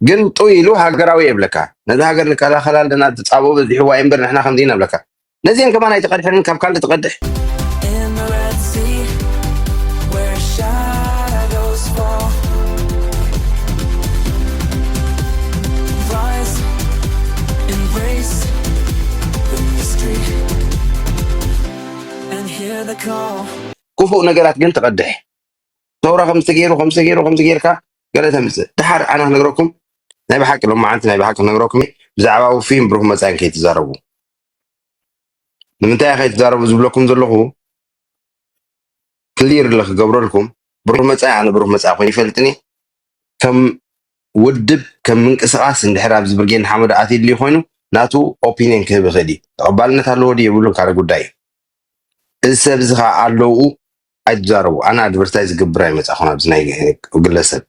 ግን ጥው ኢሉ ሃገራዊ የብለካ። ነዚ ሃገር ንከላኸላ ኣለና፣ ዝጻብኦ በዚሕዋ እዩ እምበር ንሕና ከምዚ ኢና ብለካ። ነዚአን ከማን ኣይትቐድሐንን፣ ካብ ካልእ ትቐድሕ። In the Red Sea, where shadows fall, rise, embrace the mystery, and hear the call. ክፉእ ነገራት ግን ትቐድሕ። ሰውራ ከምዚ ገይሩ፣ ከምዚ ገይሩ፣ ከምዚ ጌርካ ገለ ተምጽእ። ድሓር ኣነ ክነግረኩም፣ ናይ ብሓቂ ሎማዓንቲ ናይ ብሓቂ ክነግረኩም፣ ብዛዕባ ውፉይን ብሩህ መጻኢን ከይትዛረቡ። ንምንታይ ከይትዛረቡ ዝብለኩም ዘለኹ፣ ክሊር ክገብረልኩም፣ ብሩህ መጻኢ፣ ኣነ ብሩህ መጻኢ ኮይኑ ይፈልጥኒ። ከም ውድብ፣ ከም ምንቅስቓስ፣ እንድሕር ኣብዚ ብርጌድ ንሓመዱ ኣትዩ ድልዩ ኮይኑ፣ ናቱ ኦፒንየን ክህብ ይኽእል እዩ። ተቐባልነት ኣለዎ ድዩ የብሉን ካልእ ጉዳይ እዩ። እዚ ሰብ እዚ ኸዓ ኣለዉ ኣይትዛረቡ። ኣነ ኣድቨርታይዝ ዝገብር ኣይመጻኹን ኣብዚ ናይ ግለሰብ።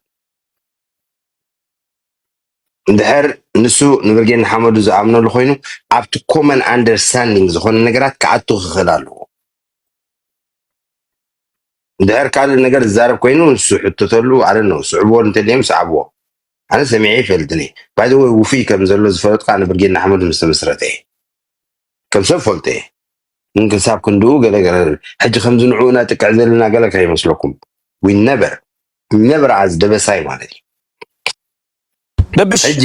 እንድሕር ንሱ ንብርጌድ ንሓመዱ ዝኣምነሉ ኮይኑ፣ ኣብቲ ኮመን ኣንደርስታንዲንግ ዝኾነ ነገራት ክኣቱ ክኽእል ኣለዎ። እንድሕር ካልእ ነገር ዝዛረብ ኮይኑ፣ ንሱ ሕተተሉ፣ ኣለ ነው፣ ስዕብዎ እንተልዮም ስዓብዎ። ኣነ ሰሚዐ ይፈልጥኒ። ባይ ዘ ወይ ውፉይ ከም ዘሎ ዝፈለጥካ ንብርጌድ ንሓመዱ ምስ ተመስረተ እየ። ከም ሰብ ፈልጦ እየ። ግን ክሳብ ክንድኡ ገለ ገለ፣ ሕጂ ከምዚ ንዕኡ ነጥቅዕ ዘለና ገለ ከይመስለኩም። We never, never፣ ኣዝ ደበሳይ ማለት እዩ። ደብሽ ሕጂ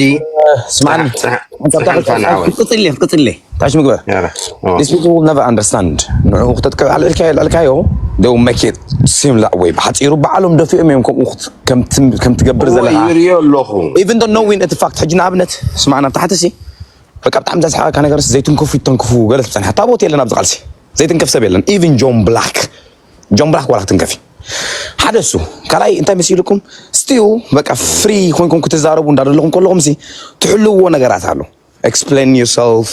ስማዕኒ ጽናሕ- ሓንሳብ ጽናሕ ታሪኽ ፋን ዓወት። ክትጽል ክትጽል ታሽ ምግባር ያላ፣ ኦ። These people will never understand። ንዕኡ ክተጥቅዕ ኣልዕልካዮ ኣልዕልካዮ፣ they will make it seem that way። ብሓፂሩ ባዕሎም ደፊኦም እዮም ከምኡ ክት- ከም ትም- ከም ትገብር እዎ፣ ዘለካ። ይርእዮ ኣለኹ። Even though knowing እቲ ፋክት፣ ሕጂ ንኣብነት ስማዕና ብታሕቲ ሲ በቃ ብጣዕሚ ዘስሓቀካ ነገር ዘይትንከፉ ይተንክፉ ገለ ትብፀን ሓታ ቦት የለን ኣብዚ ቃልሲ ዘይትንከፍ ሰብ የለን። Even ጆን ብላክ ጆን ብላክ ዋላ ክትንከፊ ሓደ እሱ ካልኣይ እንታይ መሲልኩም ስቲው በቃ ፍሪ ኮይንኩም ክትዛረቡ እንዳደለኹም ከለኹም ሲ ትሕልውዎ ነገራት ኣሎ። Explain yourself።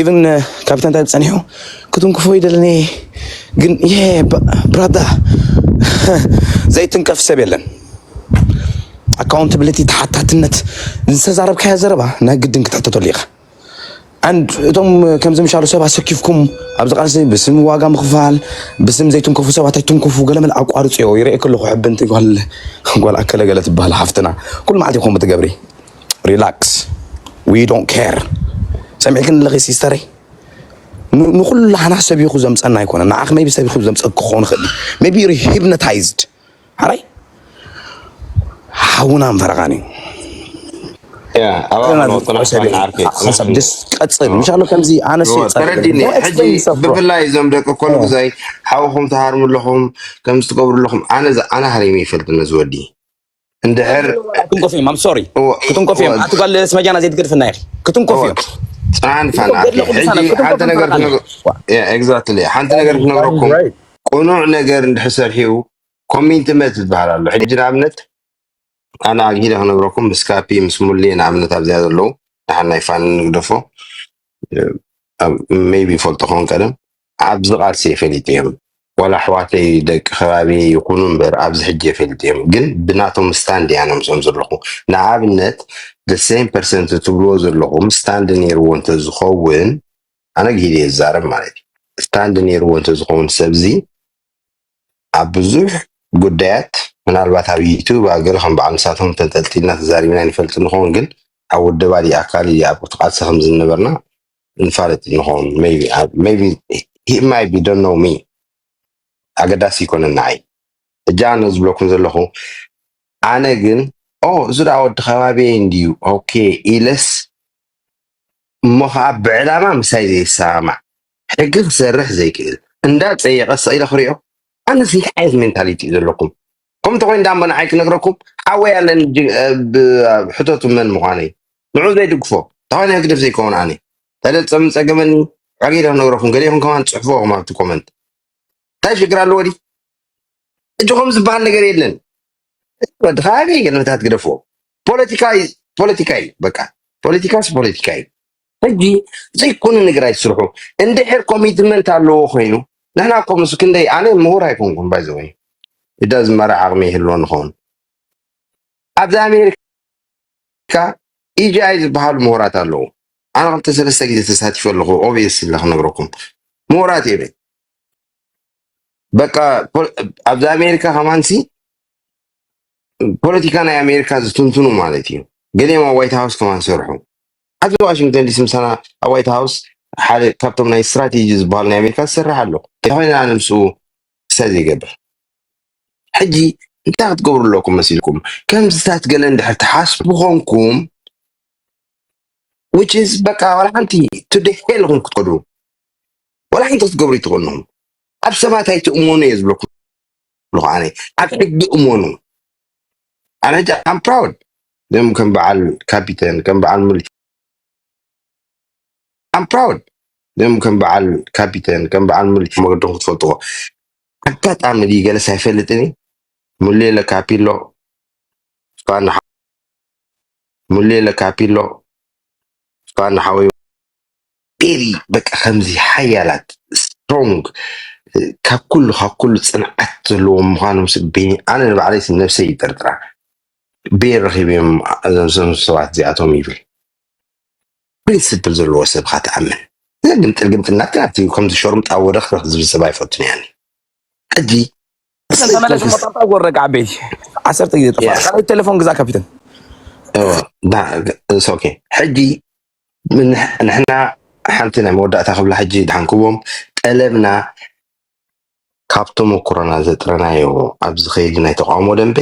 Even ካፒታን እንታይ ጸኒሑ ክትንክፎ ይደለኒ ግን የ ብራዳ ዘይትንከፍ ሰብ የለን። ኣካውንታብሊቲ ተሓታትነት ዝተዛረብካዮ ዘረባ ናይ ግድን ክትሕተተሉ ኢኻ። And እቶም ከምዚ ምሻሉ ሰብ ኣሰኪፍኩም ኣብዚ ቃልሲ ብስም ዋጋ ምኽፋል ብስም ዘይትንከፉ ሰባት ኣይትንከፉ ገለመለ ኣቋርፅዮ ይረኤ ከለኹ ሕብንቲ ጓል ጓል ኣከለ ገለ ትበሃል ሓፍትና ኩሉ መዓልቲ ከምኡ ትገብሪ። Relax, we don't care። ሰሚዕክኒ ኣለኺ ሲስተረይ? ንኩላህና ሰብ ኢኹ ዘምፀና ኣይኮነ ንዓኽ maybe ሰብ ኢኹ ዘምፀ ክኸውን ይኽእል maybe hypnotized ሓራይ ሓውና ምፈረቓኒ ያ፣ ኣባኻ ነው፣ ጽናሕ ፋን ዓርከይ፣ ጽናሕ ሓሳብ ደስ ቀጽል ምሻሎ ከምዚ ኣነስ ተረዲኒ። ሕጂ ብፍላይ እዞም ደቂ ኮሉ ግዛይ ሓውኹም ትሃርሙ ኣለኹም፣ ከምዚ ትገብሩ ኣለኹም። ኣነ ኣነ ሃሪሙ ይፈልጥ ነዚ ወዲ እንድሕር ክትንኮፍ እዮም I'm sorry ክትንኮፍ እዮም ኣቲ ጓል ስመጃና ዘይትገድፍና ኢኺ ክትንኮፍ እዮም ጽናን ፋን ዓርከይ። ሕጂ ሓንቲ ነገር ክነግር- ያ፣ ኤግዛክትሊ፣ ሓንቲ ነገር ክነግረኩም፣ ቅኑዕ ነገር እንድሕር ሰርሒው ኮሚትመንት ዝበሃል ኣሎ። ሕጂ ንኣብነት ኣነ ኣግሂደ ክነግረኩም ምስ ካፒ ምስ ሙሌ ንኣብነት ኣብዚኣ ዘለዉ ንሓን ናይ ፋን ንግደፎ maybe ይፈልጦ ኸውን ቀደም ኣብዚ ቃልሲ የፈሊጡ እዮም ዋላ ኣሕዋተይ ደቂ ከባቢ ይኹኑ እምበር ኣብዚ ሕጂ የፈሊጡ እዮም ግን ብናቶም ስታንድ እያ ነምሶም ዘለኹ ንኣብነት the same person ትብልዎ ዘለኹም ስታንድ ነይርዎ እንተዝኸውን ኣነ ግሂድ እየ ዝዛረብ ማለት እዩ ስታንድ ነይርዎ እንተዝኸውን ሰብዚ ኣብ ብዙሕ ጉዳያት ምናልባት ኣብ ዩቱብ ኣብ ገለ ከም በዓል ንሳቶም ተንጠልጢልና ተዛሪብና ንፈልጥ ንኸውን ግን ኣብ ውደባ ድዩ ኣካል ድዩ ኣብ ቃልሲ ከም ዝነበርና ንፋለጥ ንኸውን maybe he might be don't know me ኣገዳሲ ይኮነን ንዓይ ሕጂ ኣነ ዝብለኩም ዘለኹ ኣነ ግን ኦ እዚ ደኣ ወዲ ከባቢ እንድዩ ኦኬ ኢለስ እሞ ከዓ ብዕላማ ምሳይ ዘይሰማማዕ ሕጊ ክሰርሕ ዘይክእል እንዳ ፀየቀ ስቕ ኢለ ክሪኦ ኣነስ እንታይ ዓይነት ሜንታሊቲ እዩ ዘለኩም ከምኡ ተኮይኑ ዳሞ ንዓይ ክነግረኩም ሓወይ ኣለኒ ሕተቱ መን ምኳነይ ንዑ ዘይድግፎ ተኮይነ ህግደፍ ዘይከውን ኣነ ተለፀም ፀገመኒ ዕጊ ኢለ ክነግረኩም ገሊኹም ከማን ፅሕፍዎም ኣብቲ ኮመንት እንታይ ሽግር ኣለዎ ዲ ሕጂ ከም ዝበሃል ነገር የለን ወዲ ካበይ ገለመታት ግደፍዎ ፖለቲካ ፖለቲካ እዩ በቃ ፖለቲካስ ፖለቲካ እዩ ሕጂ ዘይኮነ ነገር ኣይስርሑ እንድሕር ኮሚትመንት ኣለዎ ኮይኑ ንሕና እኮ ምስ ክንደይ ኣነ ምሁር ኣይኮንኩም ባይዘወይ እዳ ዝመራ ዓቕሚ ይህልዎ ንኸውን ኣብዚ ኣሜሪካ ኢጂኣይ ዝበሃሉ ምሁራት ኣለዉ ኣነ ክልተ ሰለስተ ግዜ ተሳቲፈ ኣለኹ ኦብስ ኢለ ክነግረኩም ምሁራት እዮም በቃ ኣብዚ ኣሜሪካ ከማንሲ ፖለቲካ ናይ ኣሜሪካ ዝትንትኑ ማለት እዩ ገሊኦም ኣብ ዋይት ሃውስ ከማን ዝሰርሑ። ኣብዚ ዋሽንግተን ዲሲ ምሳና ኣብ ዋይት ሃውስ ሓደ ካብቶም ናይ ስትራቴጂ ዝበሃሉ ናይ ኣሜሪካ ዝሰርሕ ኣሎ። እንተኾይነ ኣነ ምስኡ ክሳይ ዘይገብር። ሕጂ እንታይ ክትገብሩ ኣለኩም መሲልኩም? ከምዚታት ገለ እንድሕር ትሓስቡ ኮንኩም፣ which is በቃ ዋላ ሓንቲ to the hell ኢኹም ክትከዱ፣ ዋላ ሓንቲ ክትገብሩ ይትኽእሉ። ኣብ ሰባት ኣይትእመኑ እየ ዝብለኩም ኣለኹ ኣነ። ኣብ ሕጊ እመኑ። ኣነ ሕጂ I'm proud። እዚኦም ከም በዓል ካፒተን፣ ከም በዓል ሙሊ I'm proud። እዚኦም ከም በዓል ካፒተን፣ ከም በዓል ሙሊ መገዶም ክትፈልጥዎ። ኣጋጣሚ ድዩ ገለስ ኣይፈልጥን እዩ። ሙሌለ ካፒሎ፣ ስኳን ሓ-፣ ሙሌለ ካፒሎ፣ ስኳን ሓወይ። ቤሪ በቃ ከምዚ ሓያላት፣ ስትሮንግ፣ ካብ ኩሉ፣ ካብ ኩሉ ጽንዓት ዘለዎም ምዃኖም ስ-፣ ቤኒ፣ ኣነ ንባዕለይ ስ-፣ ነብሰይ ይጠርጥራ። ቤር ረኺበዮም እዞም፣ እዞም ሰባት እዚኣቶም ይብል። ፕሪንስፕል ዘለዎ ሰብ ኻ ትኣምን። እዚ ግምጥል ግምጥል ናትካ ኣብቲ ከምዚ ሸርሙጣ ወደኽ ዝብል ሰብ ኣይፈቱን እየ ኣነ። ሕጂ እሰን ተመለስ ሞጣጣ ጎረቅ ዓበይቲ ዓሰርተ ግዜ ጠፋ። ካልኣይ ቴሌፎን ግዛ ከፊትን። እወ፣ ዳ-፣ it's okay። ሕጂ ንሕ-፣ ንሕና ሓንቲ ናይ መወዳእታ ክብላ ሕጂ ድሓን ክዎም ጠለብና ካብ ተመኩሮና ዘጥረናዮ ኣብዚ ኸይዲ ናይ ተቃውሞ ደንበ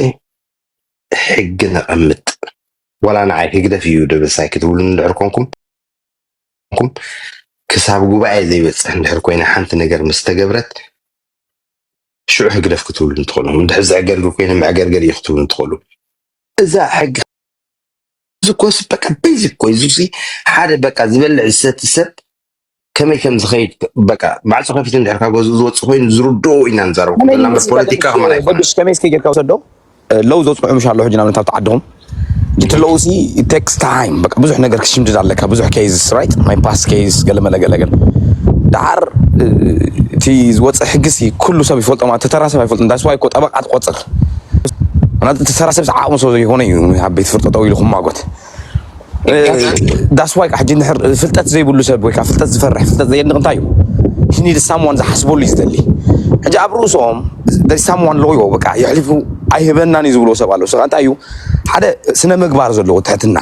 ሕጊ ነቐምጥ። ዋላ ንዓይ ህግደፍ እዩ ደበሳይ ክትብሉ እንድሕር ኮንኩም፣ ክሳብ ጉባኤ ዘይበጽሕ እንድሕር ኮይነ ሓንቲ ነገር ምስ ተገብረት ሽዑ ህግደፍ ክትብሉ እንትኽእሉ፣ እንድሕር ዘዕገርግር ኮይነ መዕገርገር እዩ ክትብሉ እንትኽእሉ። እዛ ሕጊ እዚ ኮስ በቃ ቤዚክ ኮ እዚ ሲ ሓደ በቃ ዝበልዕ ዝሰቲ ሰብ ከመይ ከም ዝኸይድ በቃ ማዕጾ ከፊት እንድሕር ካብ ገዝኡ ዝወጽእ ኮይኑ ዝርድኦ ኢና ንዛረብ ከመይ ዘለና ምስ ፖለቲካ ከማን ኣይኮነን። ገዱሽ ከመይ እስከ ጌርካ ውሰዶ? ለው ዘውፅዑ ምሽ ኣለዉ ሕጂ ንኣብነት ኣብቲ ዓድኹም እቲ ለው ሲ ቴክስ ታይም በቃ ብዙሕ ነገር ክሽምድድ ኣለካ ብዙሕ ኬዝስ ራይት ማይ ፓስት ኬዝ ገለመለ ገለገለ ደሓር እቲ ዝወፅእ ሕግሲ ኩሉ ሰብ ይፈልጦ ማለት ተተራ ሰብ ኣይፈልጦ that's why እኮ ጠበቃ ትቆፅር ናት ተተራ ሰብ ዓቕሙ ሰብ ዘይኮነ እዩ ኣብ ቤት ፍርጠጠው ኢሉ ክማጎት that's why ሕጂ እንድሕር ፍልጠት ዘይብሉ ሰብ ወይ ከዓ ፍልጠት ዝፈርሕ ፍልጠት ዘየድንቕ እንታይ እዩ he need someone ዝሓስበሉ እዩ ዝደሊ ሕጂ ኣብ ርእሶም there is someone loyal በቃ የሕሊፉ ኣይህበናን እዩ ዝብልዎ ሰብ ኣሎ ስኻ እንታይ እዩ ሓደ ስነ ምግባር ዘለዎ ትሕትና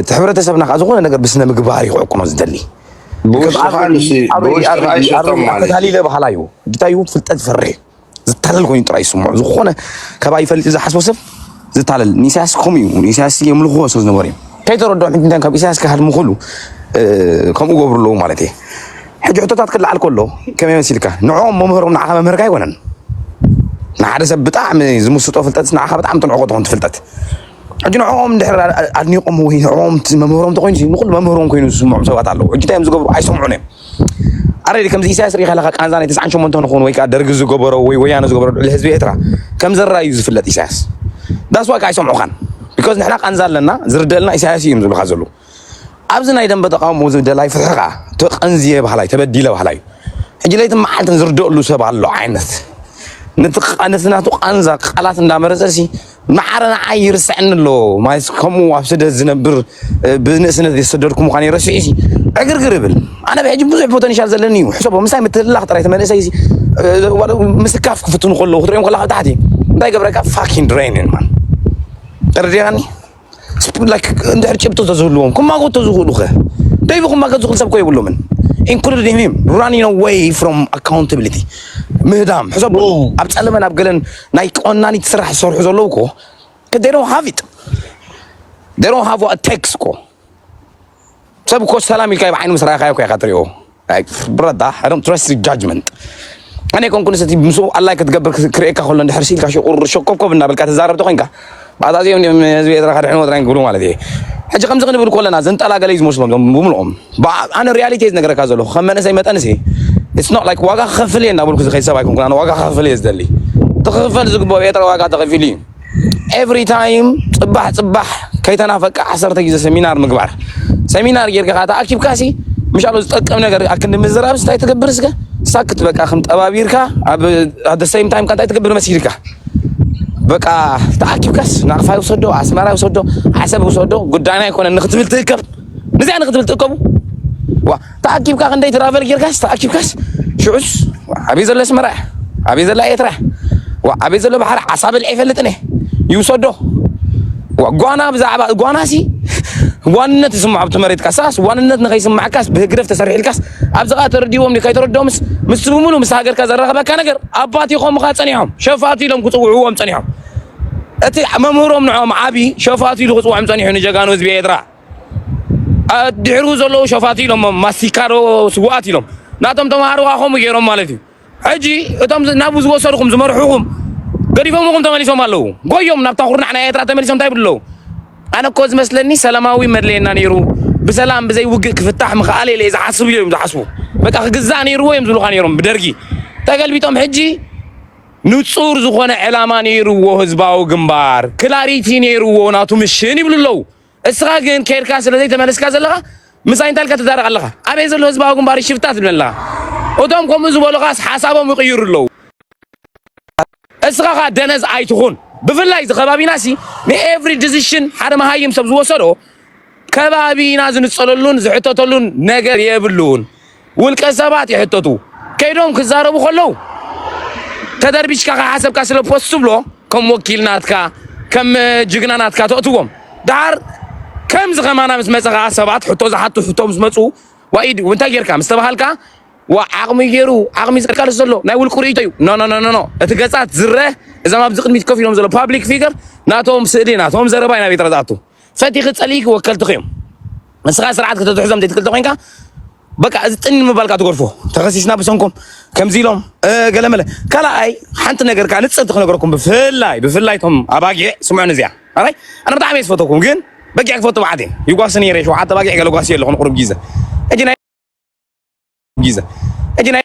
እቲ ሕብረተሰብና ከዓ ዝኾነ ነገር ብስነ ምግባር እዩ ክዕቅኖ ዝደሊ ብውሽጥኻ ንሱ ብውሽጥኻ ኣይሸጦም ማለት እዩ ተታሊለ ባህላ እዩ እንታይ እዩ ፍልጠት ዝፈርሕ ዝታለል ኮይኑ ጥራይ ይስምዖ ዝኾነ ካባይ ይፈልጥ ዝሓስቦ ሰብ ዝታለል ንኢሳያስ ከምኡ እዩ ንኢሳያስ የምልኽዎ ሰብ ዝነበሩ እዮም ከይተረድኦም ሕጂ እንታይ ካብ ኢሳያስ ክሃድሙ ከሉ ከምኡ ገብሩ ኣለዉ ማለት እየ ሕጂ ሕቶታት ክለዓል ከሎ ከመይ መሲልካ ንዕኦም መምህሮም ንዓኻ መምህርካ ኣይኮነን ንሓደ ሰብ ብጣዕሚ ዝምስጦ ፍልጠት ንዓኻ ብጣዕሚ ትንዕቆ ትኾን ትፍልጠት ሕጂ ንዕኦም ድሕር ኣድኒቆም ወይ ንዕኦም መምህሮም ተኮይኑ ንኩሉ መምህሮም ኮይኑ ዝስምዖም ሰባት ኣለዉ ሕጂ እንታይ እዮም ዝገብሩ ኣይሰምዑን እዮም ኣረዲ ከምዚ ኢሳያስ ሪኢኻ ኣለኻ ቃንዛ ናይ ተስዓን ሸሞንተን ንኾኑ ወይ ከዓ ደርጊ ዝገበሮ ወይ ወያነ ዝገበሮ ልዕሊ ህዝቢ ኤርትራ ከም ዘራዩ ዝፍለጥ ኢሳያስ ዳስዋ ከዓ ኣይሰምዑኻን because ንሕና ቃንዛ ኣለና ዝርደልና ኢሳያስ እዮም ዝብልካ ዘለዉ ኣብዚ ናይ ደንበ ተቃውሞ ዝደላይ ፍትሒ ከዓ ተቀንዝየ ባህላይ ተበዲለ ባህላይ ሕጂ ለይትን መዓልትን ዝርደአሉ ሰብ ኣሎ ዓይነት ነቲ ናቱ ቃንዛ ቃላት እንዳመረፀ ሲ ማዕረ ንዓይ ይርስዐኒ ኣሎ ማለት ከምኡ ኣብ ስደት ዝነብር ብንእስነት ዝተሰደድኩ ምዃን ይረስዑ ሲ ዕግርግር ይብል ኣነ ብሕጂ ብዙሕ ፖተንሻል ዘለኒ እዩ ሕሰቦ ምሳይ ምትልላኽ ጥራይ ተመንእሰይ ምስካፍ ክፍትኑ ከለዉ ክትሪኦም ከለካ ብታሕቲ እንታይ ገብረካ fucking drain man ተረዲኻኒ እንድሕር ጭብጦ ተዝህልዎም ክማጎ ተዝኽእሉ ኸ ደይቡ ክማጎ ዝኽእል ሰብ ኮ የብሎምን including him running away from accountability ምህዳም ሕሰብ ኣብ ፀለመን ኣብ ገለን ናይ ቆናኒት ስራሕ ዝሰርሑ ዘለዉ ኮ they don't have it they don't have what it takes ኮ ሰብ ኮ ሰላም ኢልካ ብዓይኑ ምስ ረኣኻዮ ኮ ኢኻ ትሪኦ ብረዳ I don't trust your judgment ኣነ ኮንኩ ንሰቲ ምስኡ ኣላይ ክትገብር ክርእየካ ከሎ እንድሕር ሲልካ ሽቁር ሸኮብኮብ እናበልካ ተዛረብ ተኮይንካ ኣዛዚኦም ህዝቢ ኤርትራ ከድሕንዎ ጥራይ ክብሉ ማለት እየ ሕጂ ከምዚ ክንብል ከለና ዘንጠላ ገለ እዩ ዝመስሎም ዞም ብምልኦም ኣነ ሪያሊቲ ዝነገረካ ዘለኹ ከም መንእሰይ መጠንሲ it's not like ዋጋ ክኸፍል እየ እናበልኩ ዝኸይድ ሰብ ኣይኮንኩን ኣነ ዋጋ ክኸፍል እየ ዝደሊ ትኽፈል ዝግበኦ ኤርትራ ዋጋ ተኸፊሉ እዩ every time ፅባሕ ፅባሕ ከይተናፈቅካ ዓሰርተ ግዜ ሰሚናር ምግባር ሰሚናር ጌርካ ከዓ ተኣኪብካ ሲ ምሻሎ ዝጠቅም ነገር ኣክንዲ ምዝራብ እንታይ ትገብር እስከ ሳክት በቃ ከም ጠባቢርካ ኣብ the same time እንታይ ትገብር መሲልካ በቃ ተኣኪብካስ ናቕፋ ይውሰዶ ኣስመራ ይውሰዶ ዓሰብ ይውሰዶ ጉዳይና ኣይኮነ ንክትብል ትእከብ ንዚኣ ንክትብል ትእከቡ ዋ ተኣኪብካ ክንደይ ትራቨል ጌርካስ ተኣኪብካስ ሽዑስ ኣበይ ዘሎ ኣስመራ ኣበይ ዘላ ኤርትራ ኣበይ ዘሎ ባሕሪ ዓሳ በልዐ ይፈልጥን እየ ይውሰዶ ጓና ብዛዕባ ጓናሲ ዋንነት ይስምዖ ኣብቲ መሬትካ ሳስ ዋንነት ንኸይስምዓካስ ብህግደፍ ተሰሪሕልካስ ኣብዚ ኸዓ ተረዲዎም ከይተረድኦምስ ምስ ብምሉ ምስ ሃገርካ ዘራኸበካ ነገር ኣባት ይኾምኻ ጸኒሖም ሸፋቱ ኢሎም ክጽውዕዎም ጸኒሖም። እቲ መምህሮም ንዖም ዓቢ ሸፋቱ ኢሉ ክጽውዖም ጸኒሑ ንጀጋኑ ህዝቢ ኤርትራ። ድሕሩ ዘለዉ ሸፋቱ ኢሎም ማስቲካዶ ስዋኣት ኢሎም ናቶም ተማሃሮ ከምኡ ገይሮም ማለት እዩ። ሕጂ እቶም ናብኡ ዝወሰድኹም ዝመርሑኹም ገዲፎምኹም ተመሊሶም ኣለዉ። ጎዮም ናብታ ኩርናዕ ናይ ኤርትራ ተመሊሶም እንታይ ይብሉ ኣለዉ? ኣነ እኮ ዝመስለኒ ሰላማዊ መድለየና ነይሩ፣ ብሰላም ብዘይ ውግእ ክፍታሕ ምኽኣለ ኢለ ዝሓስብ እዮም ዝሓስቡ። በቃ ክግዛእ ነይርዎ እዮም ዝብሉኻ ነይሮም ብደርጊ። ተገልቢጦም ሕጂ ንጹር ዝኾነ ዕላማ ነይርዎ ህዝባዊ ግንባር፣ ክላሪቲ ነይርዎ ናቱ ምሽን ይብሉ ኣለዉ። እስኻ ግን ከይድካ ስለ ዘይተመለስካ ዘለኻ ምሳይ እንታይ ኢልካ ትዛረብ ኣለኻ? ኣበይ ዘሎ ህዝባዊ ግንባር ሽፍታ ትብል ኣለኻ? እቶም ከምኡ ዝበሉኻስ ሓሳቦም ይቕይሩ ኣለዉ። እስኻ ኸኣ ደነዝ ኣይትኹን። ብፍላይ እዚ ከባቢና ሲ ን every decision ሓደ መሃይም ሰብ ዝወሰዶ ከባቢና ዝንጸለሉን ዝሕተተሉን ነገር የብሉን። ውልቀ ሰባት ይሕተቱ። ከይዶም ክዛረቡ ከለዉ ተደርቢሽካ ከይሓሰብካ ስለ ፖስት ትብሎ ከም ወኪል ናትካ ከም ጅግና ናትካ ተእትዎም። ደሓር ከምዚ ከማና ምስ መጸ ከኣ ሰባት ሕቶ ዝሓቱ ሕቶ ምስ መጹ ዋኢድ እንታይ ጌርካ ምስ ተባሃልካ ዋ ዓቕሚ ገይሩ ዓቕሚ ዝቃለስ ዘሎ ናይ ውልቁ ርእይቶ እዩ። ኖ ኖ ኖ ኖ ኖ። እቲ ገጻት ዝረ እዞም ኣብዚ ቅድሚት ኮፍ ኢሎም ዘሎ ፓብሊክ ፊገር ናቶም ስእሊ ናቶም ዘረባ ኢና ቤት ረዛቱ ፈቲኺ ጸሊእኪ ወከልትኺ እዮም። ንስኻ ስርዓት ከተትሕዞም ዘይትክእል ተኾይንካ በቃ እዚ ጥኒ ምባልካ ትገድፎ። ተኸሲስና ብሰንኮም ከምዚ ኢሎም ገለመለ። ካልኣይ ሓንቲ ነገር ከዓ ንጽርቲ ክነገረኩም ብፍላይ ብፍላይ እቶም ኣባጊዕ ስምዑን እዚኣ ኣራይ ኣነ ብጣዕሚ እየ ዝፈተኩም ግን በጊዕ ክፈቱ ብዓት እየ ይጓሲ ነይረ ሸውዓተ ባጊዕ ገለ ጓሲ ኣለኹ ንቁሩብ ግዜ ሕጂ ናይ ግዜ ሕጂ ናይ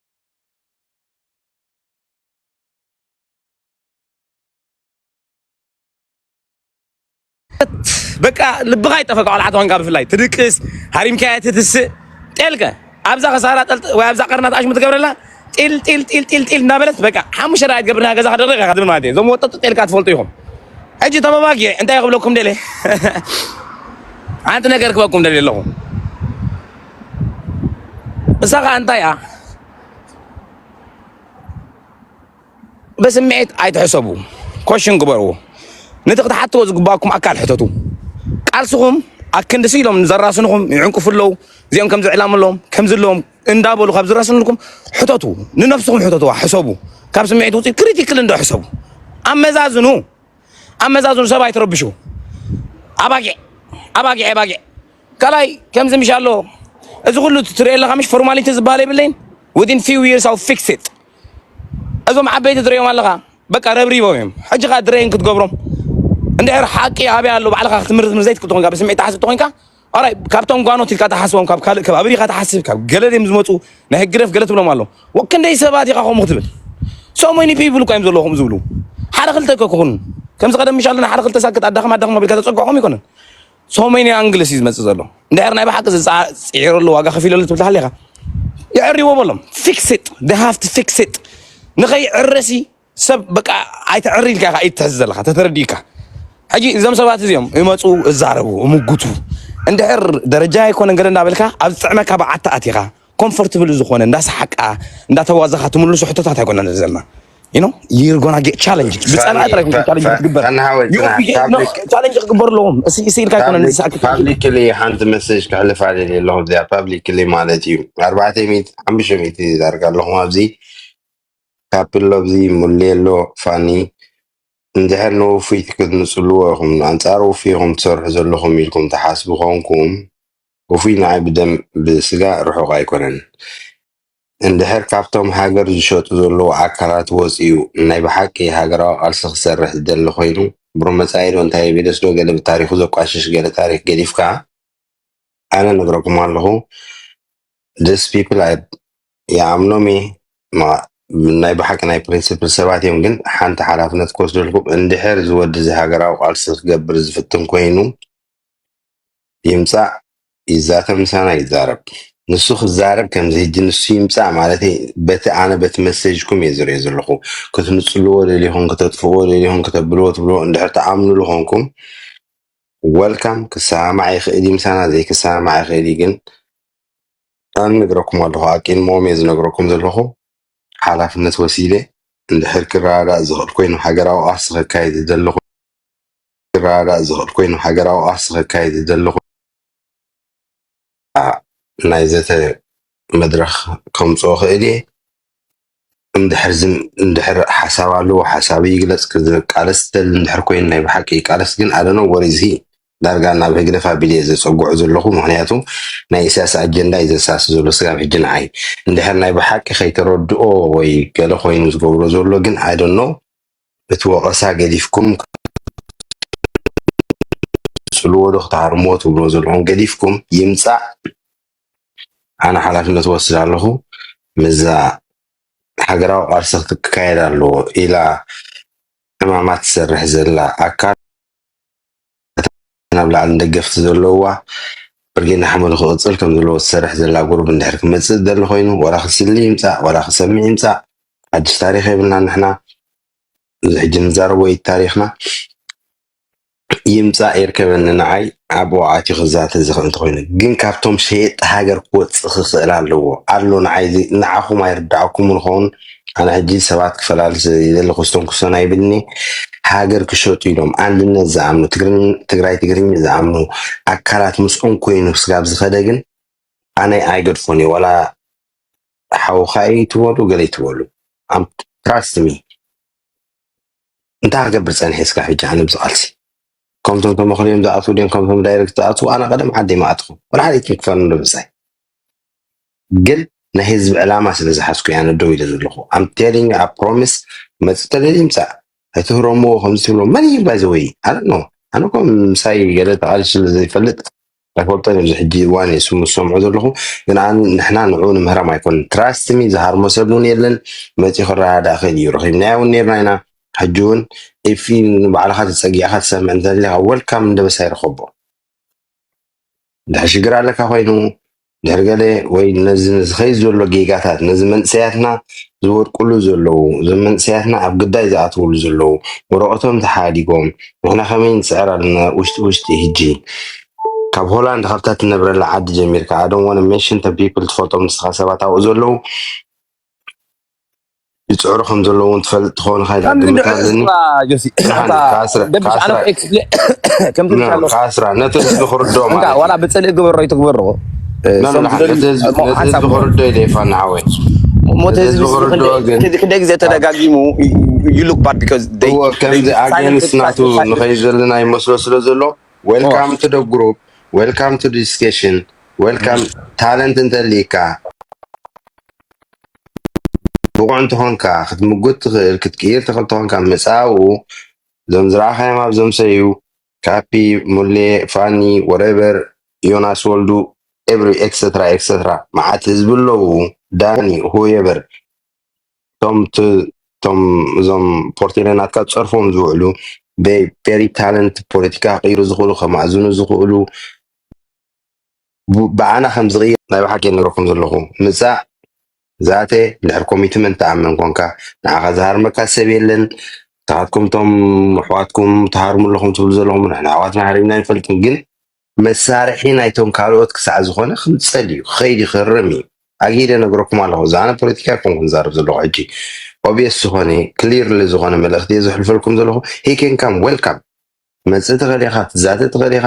በቃ ልብኻ ይጠፈካ ቆልዓ ተኾንካ ብፍላይ ትድቅስ ሃሪምካያ ትትስእ ጤልከ ኣብዛ ከሳራ ጠልጥ ወይ ኣብዛ ቀርና ተኣሽሙ ትገብረላ ጢል ጢል ጢል ጢል ጢል እናበለት በቃ ሓሙሽተ ደኣ ትገብርና ገዛ ከደረገ ኢኻ ትብል ማለት እዩ እዞም ወጠጡ ጤልካ ትፈልጡ ኢኹም ሕጂ ተመባጊዕ እንታይ ክብለኩም ደለ ሓንቲ ነገር ክበኩም ደለ ኣለኹ እሳ ከዓ እንታይ እያ በስምዒት ኣይትሕሰቡ ኮሽን ግበርዎ ነቲ ክትሓትዎ ዝግባኩም ኣካል ሕተቱ ቃልስኹም ኣክንዲ ስኢሎም ዘራስንኹም ይዕንቅፉ ኣለዉ እዚኦም ከምዚ ዕላም ኣለዎም ከምዚ ኣለዎም እንዳበሉ ካብ ዝራስንልኩም ሕተቱ ንነብስኹም ሕተትዋ ሕሰቡ ካብ ስምዒት ውፅእ ክሪቲክል እንዶ ሕሰቡ ኣመዛዝኑ ኣመዛዝኑ ሰብ ኣይትረብሹ ኣባጊዕ ኣባጊዕ ኣባጊዕ ካልኣይ ከምዚ ምሽ ኣሎ እዚ ኩሉ ትሪኦ ኣለካ ምሽ ፎርማሊቲ ዝበሃል የብለይን within few years I'll fix it እዞም ዓበይቲ ትሪኦም ኣለካ በቃ ረብሪቦም እዮም ሕጂ ከዓ ድሬን ክትገብሮም እንድሕር ሓቂ ኣበይ ኣሎ ባዕልካ ክትምርት ዘይትክእል ተኮንካ ብስምዒት ትሓስብ ተኮንካ ኣራይ ካብቶም ጓኖት ኢልካ ትሓስቦም ካብ ካልእ ከባቢ ዲካ ትሓስብ ካብ ገለ ድም ዝመፁ ናይ ህግደፍ ገለ ትብሎም ኣሎ ወክንደይ ሰባት ኢካ ከምኡ ክትብል so many people እኳ እዮም ዘለኹም ዝብሉ ሓደ ክልተ እኮ ክኹን ከምዚ ቀደም ምሽ ኣለና ሓደ ክልተ ሳክት ኣዳኽም ኣዳኽም ኣቢልካ ተፀግዖም ይኮነን so many angles እዩ ዝመፅእ ዘሎ እንድሕር ናይ ብሓቂ ዝፅዒረሉ ዋጋ ከፊለሉ ትብል ተሃሊኻ የዕሪዎ በሎም fix it they have to fix it ንኸይዕረሲ ሰብ በቃ ኣይተዕሪ ኢልካ ኢኻ ኢድ ትሕዝ ዘለኻ ተተረዲእካ ሕጂ እዞም ሰባት እዚኦም ይመፁ እዛረቡ እምጉቱ እንድሕር ደረጃ ኣይኮነን ገለ እንዳበልካ ኣብ ዝጥዕመካ በዓቲ ኣቲኻ ኮምፎርትብል ዝኾነ እንዳሰሓቃ እንዳተዋዘኻ ትምልሱ ሕቶታት ኣይኮነን ዘለና you know you're gonna get challenged ብፀላኢ ጥራይ ቻለንጅ ክትግበር ቻለንጅ ክግበር ኣለዎም ስኢልካ ኣይኮነን ዝሰኣክ ፓብሊክሊ ሓንቲ መሴጅ ክሕልፍ ኣደልየ ኣለኹ እዚኣ ፓብሊክሊ ማለት እዩ ኣርባዕተ ሚእቲ ሓሙሽተ ሚእቲ ዳርጋ ኣለኹም ኣብዚ ካፕል ሎብዚ ሙሌሎ ፋኒ እንድሕር ንውፉይ ክትምፅልዎ ኢኹም ኣንፃር ውፉይ ኢኹም ትሰርሑ ዘለኹም ኢልኩም ትሓስቡ ኮንኩም ውፉይ ንዓይ ብደም ብስጋ ርሑቕ ኣይኮነን እንድሕር ካብቶም ሃገር ዝሸጡ ዘለዉ ኣካላት ወፂኡ ናይ ብሓቂ ሃገራዊ ቃልሲ ክሰርሕ ዝደሊ ኮይኑ ብሩህ መፃኢ ዶ እንታይ የቢለስ ዶ ገለ ብታሪኹ ዘቋሽሽ ገለ ታሪክ ገዲፍካ ኣነ ነግረኩም ኣለኹ this people I ይኣምኖም እየ ናይ ብሓቂ ናይ ፕሪንስፕል ሰባት እዮም ግን ሓንቲ ሓላፍነት ክወስደልኩም እንድሕር ዝወዲ እዚ ሃገራዊ ቃልሲ ክገብር ዝፍትን ኮይኑ ይምፃእ ይዛተ ምሳና ይዛረብ ንሱ ክዛረብ ከምዚ ህጂ ንሱ ይምፃእ ማለት በቲ ኣነ በቲ መሴጅኩም እየ ዝሪኦ ዘለኹ ክትንፅልዎ ደሊኹም ክተጥፍዎ ደሊኹም ክተብልዎ ትብልዎ እንድሕር ተኣምኑሉ ኮንኩም ወልካም ክሰማማዕ ይኽእል እዩ ምሳና ዘይክሰማማዕ ይኽእል እዩ ግን ኣነ ነግረኩም ኣለኹ ኣቂድሞም እየ ዝነግረኩም ዘለኹ ሓላፍነት ወሲደ እንድሕር ክረዳዳእ ዝኽእል ኮይኑ ሃገራዊ ቃልሲ ከካይድ ዝደሊ ክረዳዳእ ዝኽእል ኮይኑ፣ ሃገራዊ ቃልሲ ከካይድ ዝደሊ ኮይኑ፣ ናይ ዘተ መድረኽ ከምፅኦ ክእል እየ። እንድሕር ዝም-፣ እንድሕር ሓሳብ ኣለዎ፣ ሓሳቡ ይግለጽ። ክቃለስ ዝደሊ እንድሕር ኮይኑ፣ ናይ ብሓቂ ይቃለስ። ግን ኣደኖ ወሪዝሂ ዳርጋ ናብ ህግደፍ ኣቢለ እየ ዘጸግዖ ዘለኹ። ምኽንያቱ ናይ ኢሳያስ ኣጀንዳ እዩ ዘሳሲ ዘሎ ስጋብ ሕጂ ንዓይ። እንድሕር ናይ ብሓቂ ከይተረድኦ ወይ ገለ ኮይኑ ዝገብሮ ዘሎ ግን ኣደኖ፣ እቲ ወቐሳ ገዲፍኩም፣ ጽልዎ ዶ ክትሃርምዎ ትብልዎ ዘለኹም ገዲፍኩም ይምጻእ፣ ኣነ ሓላፍነት ወስድ ኣለኹ። ምዛ ሃገራዊ ቃልሲ ክትካየድ ኣለዎ ኢላ ዕማማት ትሰርሕ ዘላ ኣካል፣ ናብ ላዕሊ ደገፍቲ ዘለዋ፣ ብርጌድ ንሓመዱ ክቕጽል ከም ዘለዎ ትሰርሕ ዘላ ጉሩብ እንድሕር ክመጽእ ዝደሊ ኮይኑ፣ ወላ ክስሊ ይምጻእ፣ ወላ ክሰምዕ ይምጻእ፣ ሓድሽ ታሪኽ የብልና ንሕና። እዚ ሕጂ ንዛረቦ እዩ ታሪኽና። ይምጻእ የርከበኒ፣ ንዓይ ኣብ ወዓት እዩ ክዛተ ዝኽእል እንተኾይኑ። ግን ካብቶም ሸየጥቲ ሃገር ክወጽእ ክኽእል ኣለዎ። ኣሎ ንዓይ እዚ ንዓኹም ኣይርድዓኩምን ይኸውን። ኣነ ሕጂ ሰባት ክፈላልስ ይደሊ ክስተንኩሶን ኣይብልኒ። ሃገር ክሸጡ ኢሎም ኣንድነት ዝኣምኑ፣ ትግርን-፣ ትግራይ ትግርኛ ዝኣምኑ ኣካላት ምስኦም ኮይኑ ስጋብ ዝኸደ ግን ኣነ ኣይገድፎን እየ። ዋላ ሓውኻ እዩ ትበሉ፣ ገለ ትበሉ። ኣም-፣ ትራስት ሚ። እንታይ ክገብር ጸኒሐ እስካብ ሕጂ ኣነ ኣብዚ ቃልሲ? ከምቶም ተመኽርዮም ዝኣትዉ ድዮም፣ ከምቶም ዳይሬክት ዝኣትዉ? ኣነ ቀደም ዓደይ ምኣትኹ። ወላ ሓደ ኣይትንክፈኒ ዶ ብጻይ? ግን ናይ ህዝቢ ዕላማ ስለ ዝሓዝኩ እየ ኣነ ደው ኢለ ዘለኹ። I'm telling you, I promise፣ መጽእ ተደልዩ ይምጻእ። ኣይትህረምዎ ከምዚ ትብሎ። መን እዩ ባይ ዘ ወይ? I don't know። ኣነ እኮ ምሳይ ገለ ተቓሊሱ ስለ ዘይፈልጥ ኣይፈልጦን። ኣብዚ ሕጂ እዋን እየ ስሙ ዝሰምዖ ዘለኹ። ግን ኣን-፣ ንሕና ንዕኡ ንምህረም ኣይኮንን። ትራስት ሚ ዝሃርሞ ሰብ እውን የለን። መጺኡ ክረዳዳእ ክእል እዩ። ረኺብናዮ እውን ነርና ኢና። ሕጂ እውን ኢፊ ንባዕልኻ ተጸጊዕካ ትሰምዕ እንተሊኻ፣ ወልካም እንደበሳ ይረኸቦ። ድሕር ሽግር ኣለካ ኮይኑ፣ ድሕር ገለ ወይ ነዚ ዝኸይድ ዘሎ ጌጋታት፣ ነዚ መንእሰያትና ዝወድቅሉ ዘለዉ፣ እዞም መንእሰያትና ኣብ ግዳይ ዝኣትውሉ ዘለዉ፣ ወረቐቶም ተሓዲጎም፣ ንሕና ከመይ ንጽዕር ኣለና ውሽጢ ውሽጢ ሕጂ? ካብ ሆላንድ ካብታ ትነብረላ ዓዲ ጀሚርካ፣ I don't wanna mention the people፣ ትፈልጦም ንስኻ ሰባት ኣብኡ ዘለዉ፣ ይጽዕሩ ከም ዘለዉ እውን ትፈልጥ ትኸውን ኢኻ ኢላ ከምዚ ግምት እንድሕር ኣለኒ። እኳ ጆሲ፣ ንሓን እታ ከኣስረ-፣ ደብሽ ኣነ ከኣስራ-፣ ኤክስፕሌ-፣ ከምዚ ኖ፣ ኢልካ ኣለኹ። ከኣስራ፣ ነቲ ህዝቢ ክርድኦ እንካ ማለት ዋላ እዩ። ብጽልኢ ግበሮ ይትግበሮ። እ፣ ኖ፣ ኖ፣ ሶም ንሓን፣ ዝደልዩ ነቲ ህዝቢ፣ እሞ ነቲ ሓንሳብ ህዝቢ እሞ ክርድኦ ኢለ ይፋ ንዓወይ። ሞት ነቲ ህዝቢ ህዝቢ ዝኽርድኦ ክንደይ፣ ግን ክንደይ፣ ክንደይ ግዜ ተደጋጊሙ፣ you, you look bad because they, እዎ፣ they ከምዚ silent ኣጌንስት ናቱ criticize። ንኸይድ ዘለና ይመስሎ ስለ ዘሎ፣ welcome to the group, welcome to the discussion, welcome። ታለንት እንተልይካ፣ ብቑዕ እንተኾንካ፣ ክትምጉት ትኽእል፣ ክትቅይር ትኽእል እንተኾንካ፣ መጻኡ እዞም ዝረኣኻዮም ኣብዞም ሰዩ፣ ካፒ፣ ሙሌ፣ ፋኒ፣ ወሬቨር፣ ዮናስ ወልዱ፣ ኤቭሪ ኤክሰትራ ኤክሰትራ፣ መዓት ህዝቢ ኣለዉ። ዳኒ፣ ሁኤቨር፣ ቶም ት-፣ ቶም እዞም ፖርቴለ ናትካ ጸርፎም ዝውዕሉ፣ ቬሪ ታለንት፣ ፖለቲካ ክቕይሩ ዝኽእሉ፣ ከማእዝኑ ዝኽእሉ፣ ቡ-፣ ብኣና ከም ዝቕየር ናይ ብሓቂ ነግረኩም ዘለኹ። ምጻእ፣ ዛተ፣ እንድሕር ኮሚትመንት ትኣምን ኮንካ፣ ንዓኻ ዝሃርመካ ሰብ የለን። ንስኻትኩም ቶም ኣሕዋትኩም ትሃርሙ ኣለኹም ትብሉ ዘለኹም፣ ንሕና ኣሕዋትና ሃሪምና ኣይንፈልጥን፣ ግን መሳርሒ ናይቶም ካልኦት ክሳዕ ዝኾነ ክምጸል እዩ፣ ክኸይድ እዩ፣ ክህረም እዩ። ኣግሂደ ነግረኩም ኣለኹ። እዛ ኣነ ፖለቲካ ኣይኮንኩን ዝዛረብ ዘለኹ ሕጂ። ኦብየስ ዝኾነ፣ ክሊርሊ ዝኾነ መልእኽቲ እየ ዘሕልፈልኩም ዘለኹ። He can come, welcome። መጽእ ትኽእል ኢኻ፣ ትዛተ ትኽእል ኢኻ፣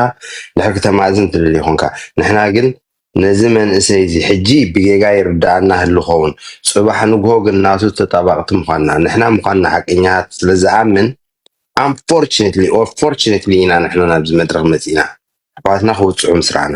ድሕር ክተማእዝን ትደሊ ኮንካ። ንሕና ግን ነዚ መንእሰይ እዚ ሕጂ ብጌጋ ይርድኣና ህሉ ኸውን፣ ጽባሕ ንግሆ ግን ናቱ ተጣባቕቲ ምዃንና፣ ንሕና ምዃንና ሓቀኛታት ስለ ዝኣምን፣ ኣንፎርችነትሊ ኦር ፎርችነትሊ ኢና ንሕና ናብዚ መድረኽ መጺእና። ኣሕዋትና ክውጽዑ ምስራና።